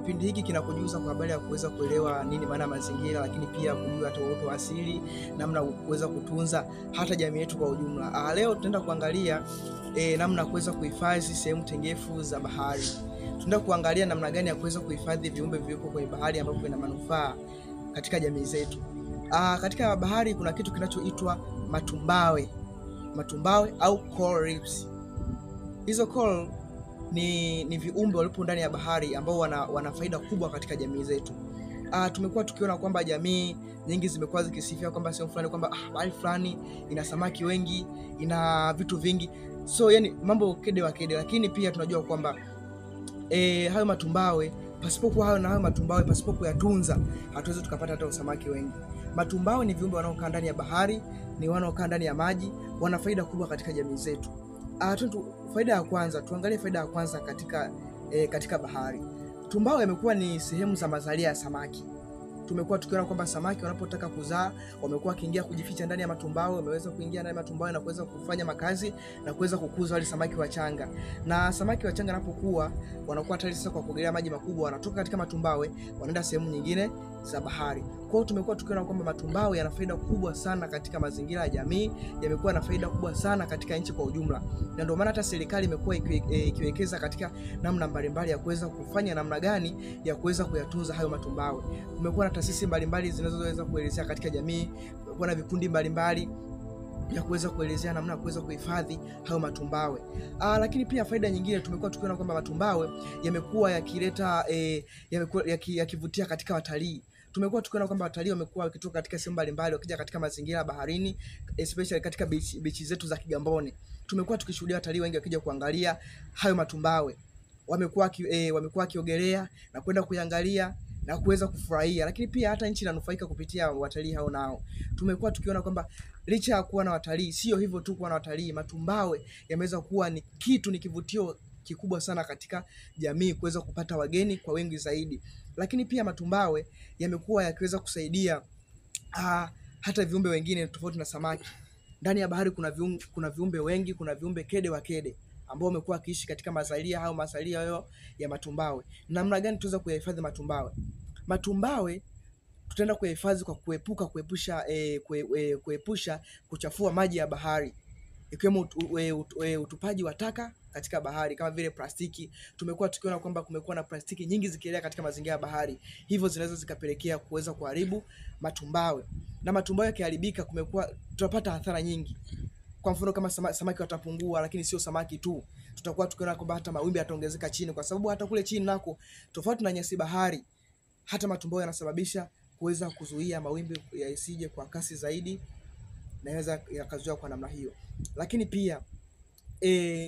Kipindi hiki kinakujuza kwa habari ya kuweza kuelewa nini maana ya mazingira, lakini pia kujua hata uoto wa asili, namna kuweza kutunza hata jamii yetu kwa ujumla. Leo tutaenda kuangalia namna kuweza kuhifadhi sehemu tengefu za bahari. Tunaenda kuangalia namna gani ya kuweza kuhifadhi viumbe vilivyopo kwenye bahari ambavyo vina manufaa katika jamii zetu. Katika bahari kuna kitu kinachoitwa matumbawe. Matumbawe au coral reefs. Hizo coral ni viumbe waliopo ndani ya bahari ambao wana faida kubwa katika jamii zetu. Tumekuwa tukiona kwamba jamii nyingi zimekuwa zikisifia kwamba sehemu fulani kwamba bahari fulani ina samaki wengi, ina vitu vingi. So yani mambo kede wa kede, lakini pia tunajua kwamba hayo matumbawe pasipokuwa hayo na hayo matumbawe pasipo kuyatunza hatuwezi tukapata hata samaki wengi. Matumbawe ni viumbe wanaokaa ndani ya bahari, ni wanaokaa ndani ya maji, wana faida kubwa katika jamii zetu. Faida ya kwanza, tuangalie faida ya kwanza katika bahari. Tumbawe yamekuwa ni sehemu za mazalia ya samaki. Tumekuwa tukiona kwamba samaki wanapotaka kuzaa wamekuwa wakiingia kujificha ndani ya matumbawe, wameweza kuingia ndani ya matumbawe na kuweza kufanya makazi na kuweza kukuza wale samaki wachanga. Na samaki wachanga wanapokuwa wanakuwa tayari sasa kwa kuogelea maji makubwa, wanatoka katika matumbawe wanaenda sehemu nyingine za bahari. Kwa hiyo tumekuwa tukiona kwamba matumbawe yana faida kubwa sana katika mazingira ya jamii, yamekuwa na faida kubwa sana katika nchi kwa ujumla. Na ndio maana hata serikali imekuwa ikiwekeza katika namna mbalimbali ya kuweza kufanya namna gani ya kuweza kuyatunza hayo matumbawe. Kumekuwa na taasisi mbalimbali zinazoweza kuelezea katika jamii, kumekuwa na vikundi mbalimbali ya kuweza kuelezea namna ya kuweza kuhifadhi hayo matumbawe. Lakini pia faida nyingine tumekuwa tukiona kwamba matumbawe yamekuwa yakileta yamekuwa yakivutia katika watalii. Tumekuwa tukiona kwamba watalii wamekuwa wakitoka katika sehemu mbalimbali wakija katika mazingira ya baharini, especially katika beach zetu za Kigamboni. Tumekuwa tukishuhudia watalii wengi wakija kuangalia hayo matumbawe. Wamekuwa wakiogelea na kwenda kuangalia na kuweza kufurahia, lakini pia hata nchi inanufaika kupitia watalii hao nao. Tumekuwa tukiona kwamba licha ya kuwa na watalii, sio hivyo tu kuwa na watalii, matumbawe yameweza kuwa ni kitu, ni kivutio kikubwa sana katika jamii kuweza kupata wageni kwa wengi zaidi. Lakini pia matumbawe yamekuwa yakiweza kusaidia hata viumbe wengine tofauti na samaki. Ndani ya bahari kuna viumbe wengi, kuna viumbe kede wa kede ambao wamekuwa wakiishi katika mazalia hayo, mazalia hayo ya matumbawe. Namna gani tunaweza kuyahifadhi matumbawe? Matumbawe tutaenda kuyahifadhi kwa kuepusha kuchafua maji ya bahari, ikiwemo utupaji wa taka katika bahari kama vile plastiki. Tumekuwa tukiona kwamba kumekuwa na plastiki nyingi zikielea katika mazingira ya bahari, hivyo zinaweza zikapelekea kuweza kuharibu matumbawe. Na matumbawe yakiharibika, kumekuwa tutapata hasara nyingi. Kwa mfano kama samaki watapungua, lakini sio samaki tu, tutakuwa tukiona kwamba hata mawimbi yataongezeka chini, kwa sababu hata kule chini nako tofauti na nyasi bahari, hata matumbawe yanasababisha kuweza kuzuia mawimbi yasije kwa kasi zaidi, na yanaweza yakazuia kwa namna hiyo. Lakini pia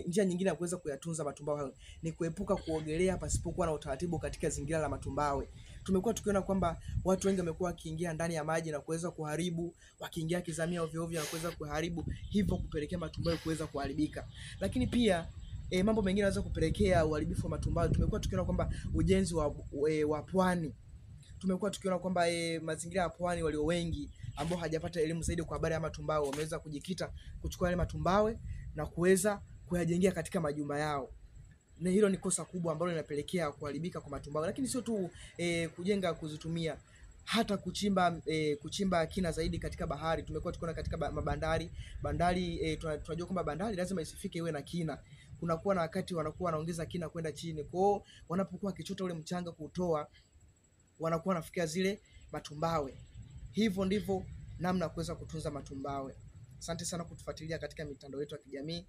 njia nyingine ya kuweza kuyatunza matumbawe hayo ni kuepuka kuogelea pasipokuwa na utaratibu katika zingira la matumbawe. Tumekuwa tukiona kwamba watu wengi wamekuwa wakiingia ndani ya maji na kuweza kuharibu, wakiingia kizamia ovyo ovyo na kuweza kuharibu, hivyo kupelekea matumbawe kuweza kuharibika. Lakini pia mambo mengine yanaweza kupelekea uharibifu wa matumbawe. Tumekuwa tukiona kwamba ujenzi wa pwani, tumekuwa tukiona kwamba mazingira ya pwani walio wengi ambao hawajapata elimu zaidi kwa habari ya matumbawe wameweza kujikita kuchukua yale matumbawe na kuweza kuyajengea katika majumba yao. Na hilo ni kosa kubwa ambalo linapelekea kuharibika kwa matumbawe. Lakini sio tu kujenga kuzitumia, hata kuchimba kina zaidi katika bahari. Tumekuwa tukiona katika mabandari, bandari tunajua kwamba bandari lazima isifike iwe na kina. Kunakuwa na wakati wanakuwa wanaongeza kina kwenda chini. Kwa hiyo wanapokuwa wakichota ule mchanga kuutoa, wanakuwa wanafikia zile matumbawe. Hivyo ndivyo namna ya kuweza kutunza matumbawe. Asante sana kutufuatilia katika mitandao yetu ya kijamii.